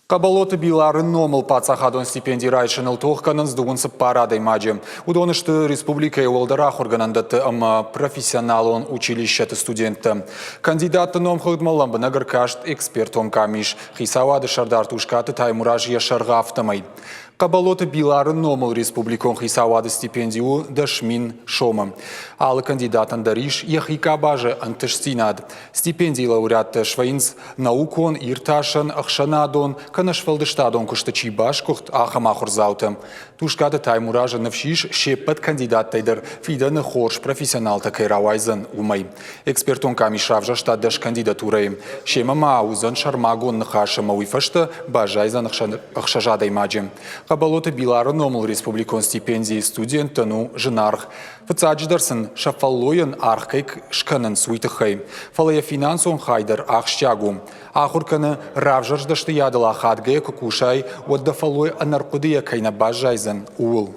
Хъӕбӕлоты Билары номыл паддзахадон стипенди райсыныл тох кӕнынц дыууын цыппар адӕймаджы. Уыдон сты республикӕйы уӕлдӕр ахуыргӕнӕндӕтты ӕмӕ профессионалон училищӕты студенттӕ. Кандидатты номхыгъдмӕ лӕмбынӕг ӕркаст экспертон къамис. Хицауады сӕрдар Тускъаты Таймураз йӕ сӕргъы афтӕмӕй. Хъӕбӕлоты Билары номыл республикон хицауады стипенди у 10 000 сомы. Алы кандидатӕн дӕр ис йӕхи къабазы ӕнтыстдзинад. Стипендийы лауреаттӕ свӕййынц наукон, иртасӕн, ӕхсӕнадон кӕнӕ сфӕлдыстадон куысты чи басгуыхт, ахӕм ахуырдзаутӕ. Тускъаты Таймуразы ныфс ис, се ппӕт кандидаттӕй дӕр фидӕны хорз профессионалтӕ кӕй рауайдзӕн, уымӕй. Экспертон къамис равзӕрста дӕс кандидатурӕйы. Семӕ ма уыдзӕн сӕрмагонд ныхас ӕмӕ уый фӕстӕ баззайдзӕн ӕхсӕз адӕймаджы. Хъӕбӕлоты Билары номыл республикон стипендийы студенттӕн у зынаргъ. Фыццаджыдӕр сын сӕ фӕллойӕн аргъ кӕй скӕнынц, уый тыххӕй. Фӕлӕ йӕ финансон хай дӕр ахсджиаг у. Ахуыр кӕны, равзӕрст дӕсныйадыл ахадгӕйӕ куы кусай, уӕд дӕ фӕллой ӕнӕрхъуыдыйӕ кӕй нӕ баззайдзӕн, ууыл.